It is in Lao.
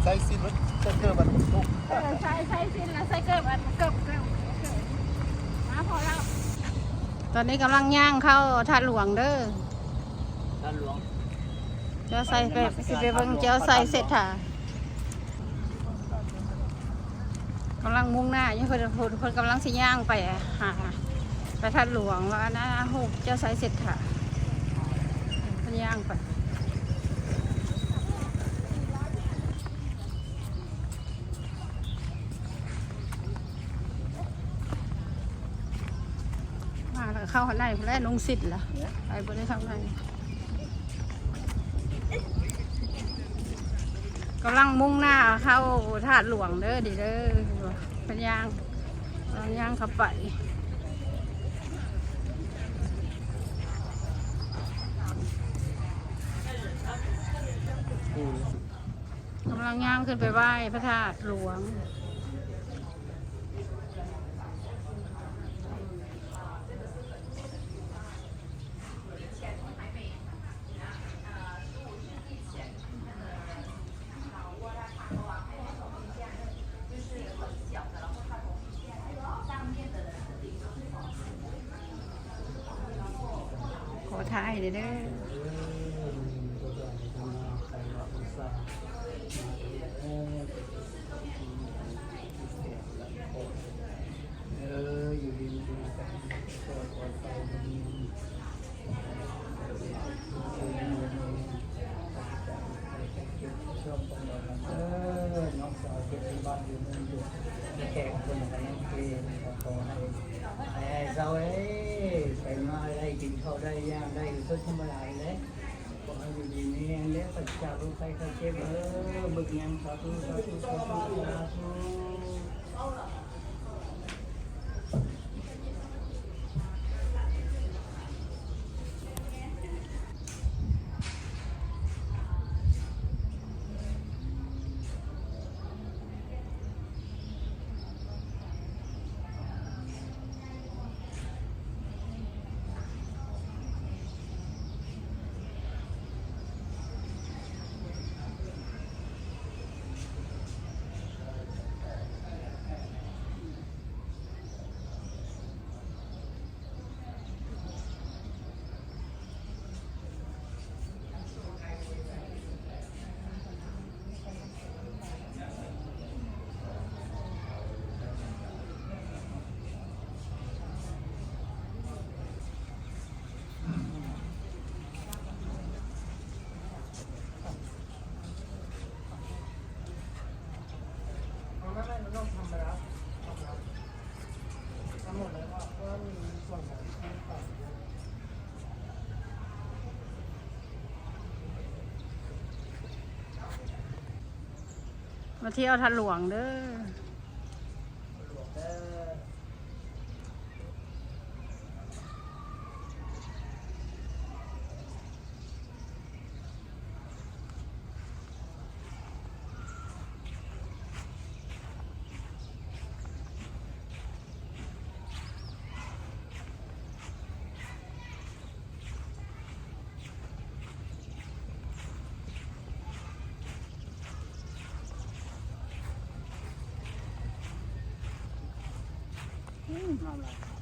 ໃສ່ຊິນ ໃສ່ເກີບອັນ ເອີ ໃສ່ ໃສ່ຊິນແລ້ວໃສ່ເກີບອັນ ເກີບ ເກີບ ເກີບ ມາພໍແລ້ວ. ຕອນນີ້ກຳລັງຍ່າງເຂົ້າທາດຫຼວງເດີ ທາດຫຼວງ ເຈົ້າໄຊ ໄປ ຊິໄປເບິ່ງເຈົ້າໄຊເສດຖາ. ກຳລັງມຸ່ງໜ້າຢູ່ ເພິ່ນ ເພິ່ນ ເພິ່ນກຳລັງຊິຍ່າງໄປຫາ ໄປທາດຫຼວງ ວ່ານະ ຮູບເຈົ້າໄຊເສດຖາ ເພິ່ນຍ່າງໄປ. ມາແລ້ວ ເຂົ້າຂ້າງໃນພຸ້ນແຫຼະ ນຸ່ງສິ້ນລະ ໄປບໍ່ໄດ້ຂ້າງໃນ. ກຳລັງມຸ່ງໜ້າເຂົ້າທາດຫຼວງເດີ ນີ້ເດີ ເພິ່ນຍ່າງ ກຳລັງຍ່າງເຂົ້າໄປ ກຳລັງຍ່າງຂຶ້ນໄປໄຫວ້ພະທາດຫຼວງ. ຂໍຖ່າຍແດ່ເດີ. ເອີ ຢູ່ດີມີແຮງ ປອດໄພ ເອີ ນ້ອງສາວເກັບຢູ່ບ້ານຢູ່ເມືອງຢູ່ ມີແຂກຄົນກຳລັງເກ ກໍຂໍໃຫ້ ໃຫ້ເຊົາເດ້ ໄປມາໄດ້ ກິນເຂົ້າໄດ້ ຍ່າງໄດ້ ຄືທຳມະດາເດ້. ຂໍໃຫ້ຢູ່ດີມີແຮງເດີ ປາສະຈາກໂລກໄຂ້ໄຂ້ເຈັບ ເອີ ເບິ່ງຫຍັງ ສາທຸ ສາທຸ ສາທຸ ສາທຸ. ມາທ່ຽວທາດຫຼວງເດີ. ອືມ ນ້ຳລາຍ.